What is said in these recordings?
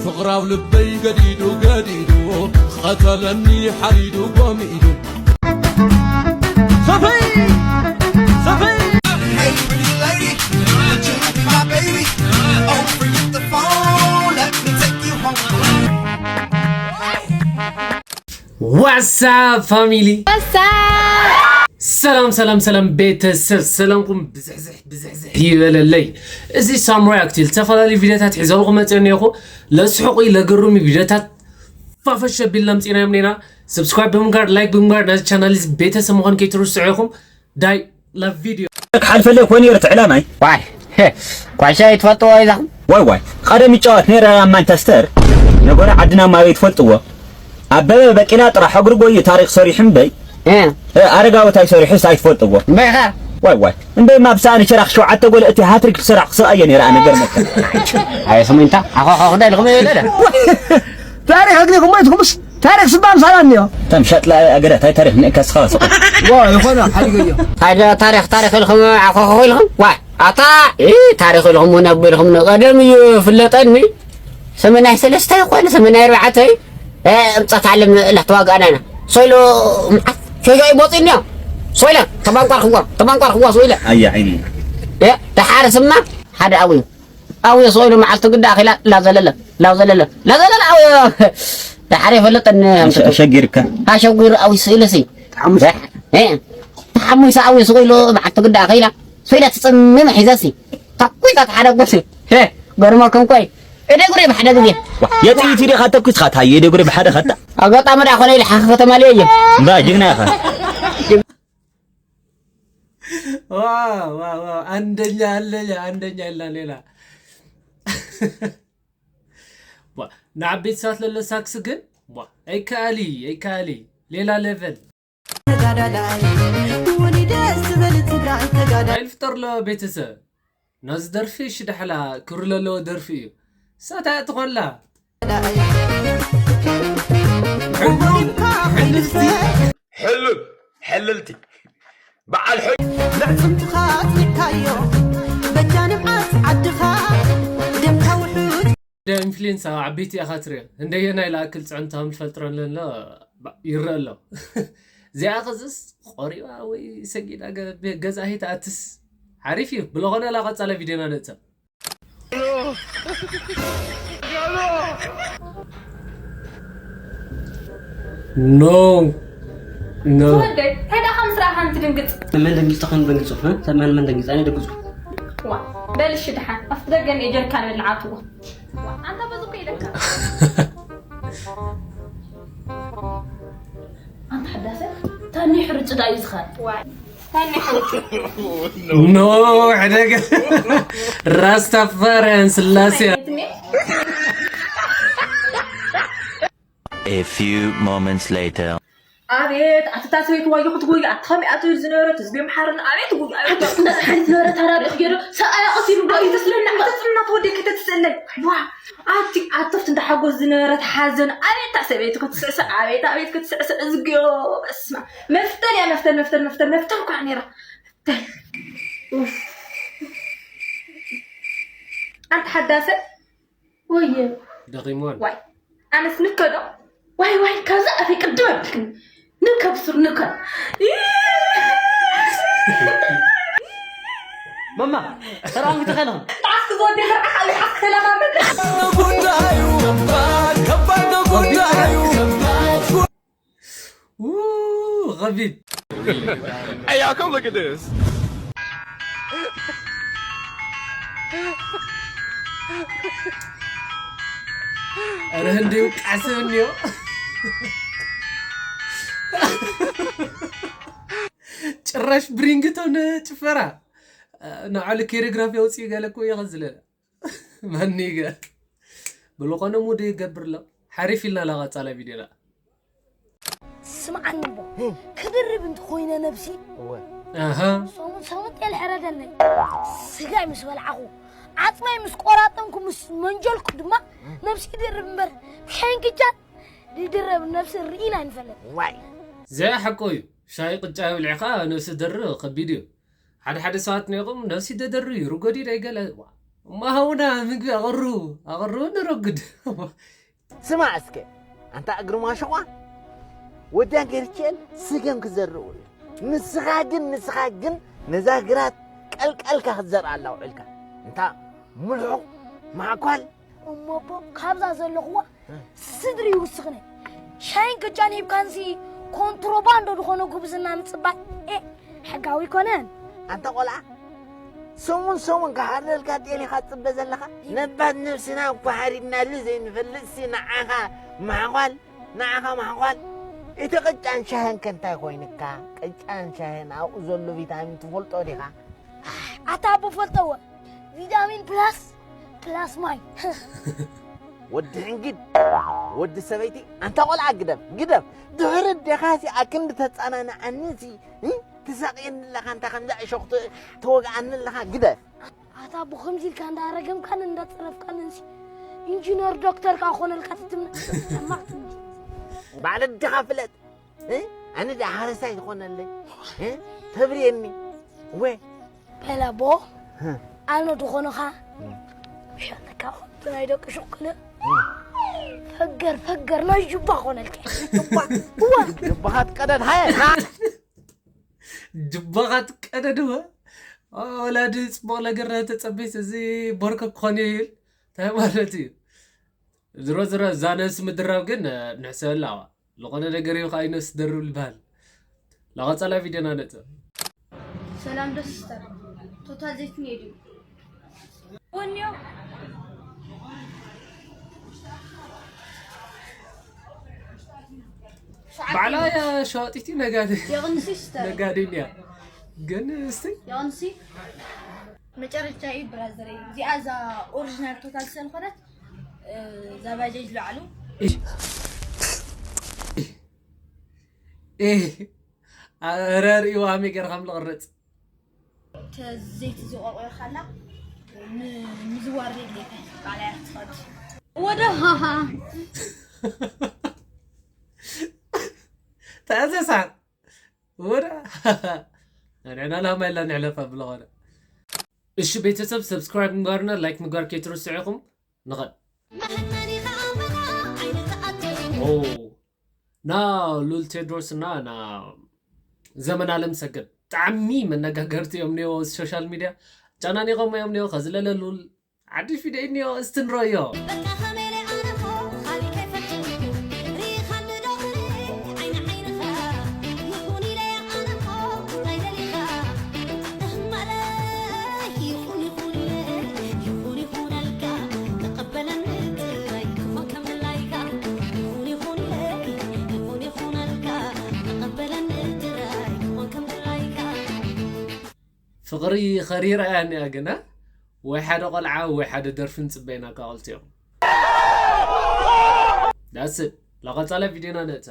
ፍቕራብ ልበይ ገዲዱ ገዲዱ ቐተለኒ ሓዲዱ ጎሚዱ ሰፈይ ሰፈይ Hey, pretty lady, would you like to be my baby? Oh, free up the phone, let me take you home. What's up family? What's up? ሰላም ሰላም ሰላም ቤተሰብ ሰላምኩም ብዝሕዝሕ ብዝሕዝሕ ይበለለይ። እዚ ሳሙራይ ኣክቲል ዝተፈላለዩ ቪዲዮታት ሒዘልኩም መፅእ እኒኹ። ለስሕቁ ለግሩሚ ቪዲዮታት ፋፈሽ ኣቢልና ምፂና እዮም ኔና። ሰብስክራይብ ብምግባር ላይክ ብምግባር ናዚ ቻናል እዚ ቤተሰብ ምዃን ከይትርስዑ ኢኹም። ዳይ ላቭ ቪዲዮ ክሓልፈለይ ኮይኑ ይርትዕ ኢላማይ ዋይ ኳሻ ይትፈልጥዎ ኢዛኹም ዋይ ዋይ ቀደም ይጫወት ነይረ ኣብ ማንቸስተር ነገሩ ዓድና ማበይ ትፈልጥዎ ኣበበ በቂላ ጥራሕ እግሪ ጎዩ ታሪክ ሰሪሑ እምበይ ኣረጋዊ ታይ ሰሪሑስ ኣይትፈልጥዎ እምበይኻ ዋይ ዋይ እምበይ ማብ ሳእኒ ሽራክ ሸውዓተ ጎል እቲ ሃትሪክ ትሰራሕ ክስኣየ ነይረ ኣነ ገርመካ ኣየ ስሙኝታ ኣኾኾ ክዳ ኢልኹም ይለለ ታሪክ ኣግኒኹም ኣይትኹምስ ታሪክ ስባም ሳላ እኒኦ ተም ሸጥላ ኣገዳ ታይ ታሪክ ንእካ ስኻ ስቕ ዋ ይኾነ ሓዲገዮ ሓደ ታሪክ ታሪክ ኢልኹም ኣኾኾ ኢልኹም ዋይ ኣታ ኢ ታሪኽ ኢልኹም እውን ኣቦ ኢልኹም ንቐደም እዩ ፍለጠኒ ሰመናይ ሰለስተ ይኾነ ሰመናይ ኣርባዕተ እምፀት ዓለም እላ ተዋጋእና ኢና ሶይሎ ምዓት ሸሾ ይሞፅ እኒዮ ሶይለ ተባንቋር ክዋ ተባንቋር ክዋ ሶይለ ኣያ ዓይኒ ደሓር ስማ ሓደ ኣውዩ ኣውዩ ሶይሎ መዓልቲ ግዳ ኣኺላ ላዘለለ ላዘለለ ላዘለለ ኣውዩ ደሓር የፈለጠኒ ሸጊርካ ኣሸጉር ኣውዩ ስኢሉ ሲ ተሓሙሳ ኣውዩ ስኢሉ መዓልቲ ግዳ ኣኺላ ሶይላ ትጽምም ሒዛሲ ታኩይታ ተሓደጎሲ ገርመኩም ቆይ እደጉሪ ብሓደ ግዜ የጥይት ኢደ ካተኩስካ ታየ እደጉሪ ብሓደ ከታ ኣጋጣሚ ዳ ኮነ ኢለ ሓኸ ከተማልየ እየ እምባ ጅግና ኢኻ ዋው ዋው ዋው አንደኛ አለኛ አንደኛ የላ ሌላ ቧ ንዓበይቲ ሰባት ለለ ሳክስ ግን ቧ ኣይከኣሊ ኣይከኣሊ ሌላ ሌቨል ተጋዳላይ ወኒ ደስ ዝበል ትግራይ ተጋዳላይ ይፍጠር ሎ ቤተሰብ ናዚ ደርፊ ሽዳሕላ ክብሪ ለለዎ ደርፊ እዩ ሳታ ትኾላ ሕሉል ሕልልቲ በዓል ሕሉል ብዕፅምትኻ ኣፅኒዕካዮ በጃ ንብዓት ዓድኻ ደምካ ውሑድ ኢንፍሉዌንስ ኣብ ዓበይቲ ኢኻ ትሪኦ እንደየናይ ለኣክል ፅዕንታ ምትፈልጥረን ለሎ ይረአ ኣሎ እዚኣ ኸዝስ ቆሪባ ወይ ሰጊዳ ገዛ ሂትኣትስ ሓሪፍ እዩ ብለኾነ ላ ቐፃለ ቪድዮና ንእተም ኖ ኖ ወደይ እንታይ ደኣ ከም ስራሕካ ንትድንግፅ መን ደንጊፅካ ንደንግፁ መን መን ደንጊፃ እኔ ደንግፁ ዋ በል እሺ ደሓን ኣብቲ ደገ እኒአ ጀሪካን በልዓትዎ ኣንታ በዚ እኮ ኢለካ ኣንታ ሓዳሰ ታኒ ሕርጭ ዳዩ ዝኻል ኖ ሕደገ ራስታፋርያን ስላሴ A few moments later. ኣቤት ኣቲ እታ ሰበይቲ ዋዮ ክትጎዩ ኣቲ ከመይ ኣትብል ዝነበረት ህዝቢ ምሓርና ኣቤት ጉዩ ኣቤት ዝነበረ ተራሪኽ ገዶ ሰብኣያ ቀሲሉ ዶ እዩ ተስለና ተፅና ተወደ ከተትስእለይ ዋ ኣቲ ኣቶፍት እንዳሓጎስ ዝነበረት ሓዘን ኣቤት እታ ሰበይቲ ክትስዕስዕ ኣቤት ኣቤት ክትስዕስዕ እዝግዮ በስማ መፍተል እያ መፍተል መፍተል መፍተል መፍተል ኳ ነይራ ኣንቲ ሓዳሰ ወየ ደኺምወን ዋይ ኣነስ ንከዶ ዋይ ዋይ ካብዛ ኣፈይ ቅድም ኣቢልክኒ ንከ ብሱር ንከ መማ ተራሚቲ ከለኹም ጣስ ክወዲ ሕርዓኽ ኣበይ ዓስ ክተለማመድ ጉዳዩ ከባድ ከባድ ነው ጉዳዩ ከባድ Woo! Ravid. Hey, y'all, come look at this. ኧረ እንዲሁ ቃስም እንዲሁ ጭራሽ ብሪንግቶን ጭፈራ ንዓሉ ኬሪግራፊ ኣውፅኡ ገለ እኮ እየ ከዝለለ ማኒገ ብልኾነ ሙድ ይገብር ኣሎ ሓሪፍ ኢልና ላቐፃላ ቪድዮና ስምዓኒ እሞ ክድርብ እንተኾይነ ነብሲ ኣሃ ሰሙን ሰሙን ጤል ሕረደለይ ስጋይ ምስ በልዓኹ ዓፅመይ ምስ ቆራጠምኩ ምስ መንጀልኩ ድማ ነብሲ ይድርብ እምበር ብሸንክቻት ድድረብ ነብሲ ርኢና ኣይንፈልጥ ዋይ ዘያ ሓቆ እዩ ሻይ ቅጫ ብልዕኻ ነብሲ ደርብ ከቢድ እዩ ሓደ ሓደ ሰባት ነይኹም ነብሲ ደደርብ እዩ ርጎዲድ ኣይገለ ዋ እሞ ሃውና ምግቢ ኣቕርቡ፣ ኣቕርቡ ንረጉድ። ስማዕ እስከ ኣንታ እግሪ ማሸቋ፣ ወድያ ገርቼን ስገም ክዘርኡ እዩ። ንስኻ ግን ንስኻ ግን ነዛ ግራት ቀልቀልካ ክትዘርኣ ኣላ ውዕልካ። እንታ ሙልሑቕ ማዕኳል። እሞ እቦ ካብዛ ዘለኹዋ ስድሪ ይውስኽነ። ሻይን ቅጫን ሂብካንሲ ኮንትሮባንዶ ዝኾነ ጉብዝና ምጽባይ ኤ ሕጋዊ ኣይኮነን። ኣንታ ቆልዓ ሰሙን ሰሙን ክሓርደልካ ጤል ኢኻ ትጽበ ዘለኻ። ነባት ነብስና እኳ ሓሪድናሉ ዘይንፈልጥሲ ንዓኻ ማዕኳል ንዓኻ ማዕኳል። እቲ ቅጫን ሻህን ከ እንታይ ኮይንካ? ቅጫን ሻህን ኣብኡ ዘሎ ቪታሚን ትፈልጦ ዲኻ? ኣታ ኣቦ ፈልጠዎ ቪታሚን ፕላስ ፕላስ ማይ ወዲ ሕንግድ ወዲ ሰበይቲ ኣንታ ቆልዓ ግደፍ ግደፍ። ድሕሪ ዴኻሲ ኣክንዲ ተጻናንዓኒሲ ትሳቕየኒ ኣለኻ እንታ ከምዛ እሾኽ ተወግኣኒ ኣለኻ ግደፍ። ኣታ ብኸምዚ ኢልካ እንዳረገምካን እንዳጸረፍካን እንሲ ኢንጂነር ዶክተር ካ ኾነልካ ትትምነ ሕማቕ ትምህርቲ። ባዕለ ድኻ ፍለጥ። ኣነ ዳ ሓረሳይ ዝኾነለይ ተብርየኒ ወ በላቦ ኣነ ዝኾነኻ ሸነካ ናይ ደቂ ሹክነ ፈገር ፈገር ናይ ጁባ ኾነልካ። ጅባኻት ቀደድ ሃየ ጅባኻት ቀደድወ ወላዲ ጽቡቕ ነገር ተጸበይት እዚ ቦርከ ክኾን እዩ ይብል እንታይ ማለት እዩ? ዝሮ ዝሮ እዛ ነብሲ ምድራብ ግን ንሕሰበላ ኣዋ ዝኾነ ነገር እዩ ከዓ ይነብሲ ደርብ ዝበሃል። ላቐጻላ ቪድዮና ነጽ ሰላም ደስተር ቶታል ዘይት ነይ ድዩ ወንዮ ባዕላ እያ ሸዋጢቲ ነጋዴ የቕንሲ ስተር ነጋዴን እያ። ግን እስቲ የቕንሲ መጨረሻ እዩ ብራዘር እዚኣ እዛ ኦሪጂናል ቶታል ስለዝኾነት እዛ ባጃጅ ላዕሉ እ ረርእዋ ኣመይ ገይርካ ምልቕርፅ ተዘይቲ ዝቆቆ ካላ ምዝዋር የድልየካ ባዕላ እያ ክትኸድ ወደ ሃሃ ተኣዘሳ ወደ ንሕና ላማ ኢላ ንሕለፋ ብለኾነ እሺ ቤተሰብ ሰብስክራይብ ምግባርና ላይክ ምግባር ከይትርስዑ ኢኹም ንኸል ና ሉል ቴድሮስ እና ና ዘመን ኣለም ሰገድ ብጣዕሚ መነጋገርቲ እዮም ኒኦ ሶሻል ሚድያ ጨናኒቆም እዮም ኒኦ ከዝለለ ሉል ሓድሽ ቪድዮ እዩ ኒኦ እስቲ ንረዮ ፍቕሪ ኸሪራ እያ እኒኣ ግና ወይ ሓደ ቆልዓ ወይ ሓደ ደርፊ ንፅበየና ካብ ክልቲኦም ዳስብ ላቐፃላይ ቪድዮና ነእተ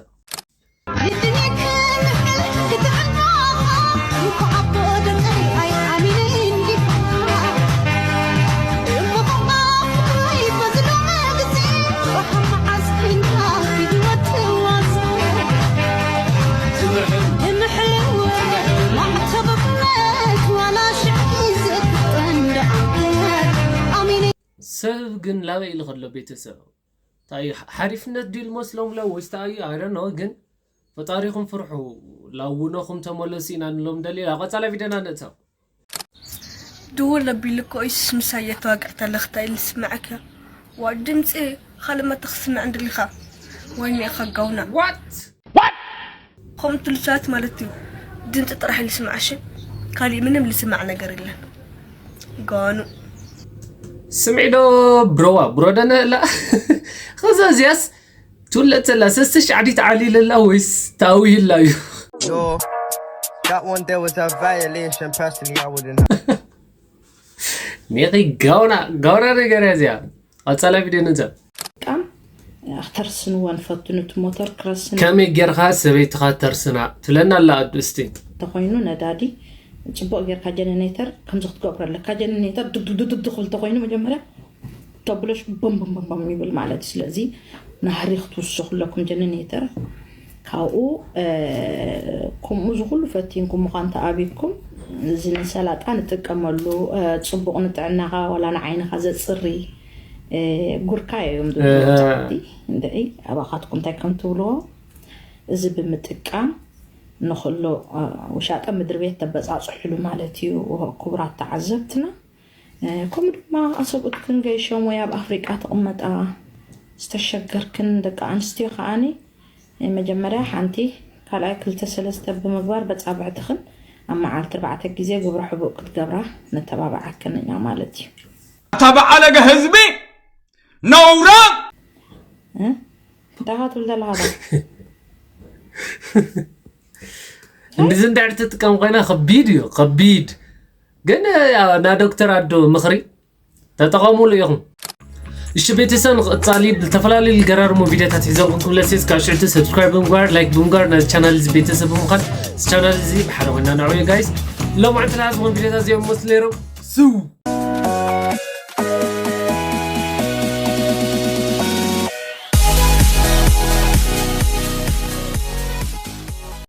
ሰብ ግን ላበይ ኢሉ ከሎ ቤተሰብ እንታይ ሓሪፍነት ድዩ ልመስሎም ለ ወይስ እንታይ እዩ ኣረኖ ግን ፈጣሪኹም ፍርሑ ላውነኹም ተመለሱ ኢና ንሎም ደሊላ ቀጻላ ቪድዮና ንእተው ድውል ኣቢሉ ኮይስ ምሳይ የተዋግዕታ ለኽታ ኢል ስምዐካ ዋ ድምፂ ካልእ መተ ክስምዕ እንድሊኻ ወይኒ ኢኻ ጋውና ዋት ከምኡ ትሉ ሰባት ማለት እዩ ድምፂ ጥራሕ ልስማዕ እሺ ካሊእ ምንም ልስማዕ ነገር የለን ጋኑ ስምዒ ዶ ብሮዋ ብሮ ደነላ ከዛ እዚያስ ትውለድ ተላ ሰስተ ሻዕዲ ተዓሊለላ ወይስ ታዊላ እዩ Yo, that one there was a violation. Personally, I wouldn't have. ሜቂ ጋውና ጋውና ነገር እያ እዚኣ ቀፃላ ቪድዮ ንዘብ ቃም ክተርስንዎ ንፈቱ ነቲ ሞተር ክረስን ከመይ ጌርካ ሰበይትኻ ተርስና ትብለና ኣላ ኣዱ እስቲ እንተኮይኑ ነዳዲ ጽቡቅ ጌርካ ጀነሬተር ከምዚ ክትገብሮ ኣለካ ጀነሬተር ድግድግድግ ክብል እንተኮይኑ መጀመርያ ተብለሽ ቦም ቦም ቦም ቦም ይብል ማለት እዩ ስለዚ ናህሪ ክትውስኹ ኣለኩም ጀነሬተር ካብኡ ከምኡ ዝኩሉ ፈቲንኩም ምዃን ተኣብይኩም እዚ ንሰላጣ ንጥቀመሉ፣ እ፣ ጽቡቕ ንጥዕናኻ፣ ዋላ ንዓይንኻ ዘጽሪ፣ እ፣ ጉርካ እዮም ዝብልዎ እ። ጻዕዲ። እንደይ፣ ኣባኻትኩም እንታይ ከም ትብልዎ፣ እዚ ብምጥቃም ንኽሎ፣ እ፣ ውሻጠ ምድሪ ቤት ተበጻጽሑሉ ማለት እዩ። ክቡራት ተዓዘብትና፣ እ፣ ከምኡ ድማ ኣሰብኡትክን ገይሾም ወይ ኣብ ኣፍሪቃ ትቕመጣ ዝተሸገርክን ደቂ ኣንስትዮ ከኣኒ፣ እ፣ መጀመርያ ሓንቲ፣ ካልኣይ ክልተ ሰለስተ ብምግባር በጻብዕትኽን ኣብ መዓልቲ ኣርባዕተ ግዜ ግብረ ሕቡእ ክትገብራ ነተባብዓክን ኢና ማለት እዩ። ኣታ በዓለገ ህዝቢ ነውራ እ? እንታይ ኢኻ ትብል ዘለኻ? እንድዚ እንድሕር ትጥቀም ኮይና ከቢድ እዩ፣ ከቢድ። ግን፣ ያ፣ ና ዶክተር ኣዶ ምኽሪ ተጠቐሙሉ ኢኹም። እሺ ቤተሰብ፣ ንቐጻሊ ብዝተፈላለዩ ገራርሙ ቪዲዮታት ሒዘልኩም ክምለስ እየ። እስካብ ሽዕቲ ሰብስክራይብ ብምግባር፣ ላይክ ብምግባር፣ ናዚ ቻናል እዚ ቤተሰብ ብምዃን፣ እዚ ቻናል እዚ ብሓደ ኮይና ንዕብዮ ጋይስ። ሎማዕንቲ ዝሓዝኹም ቪዲዮታት እዚኦም መስሉ ነይሮም። ስው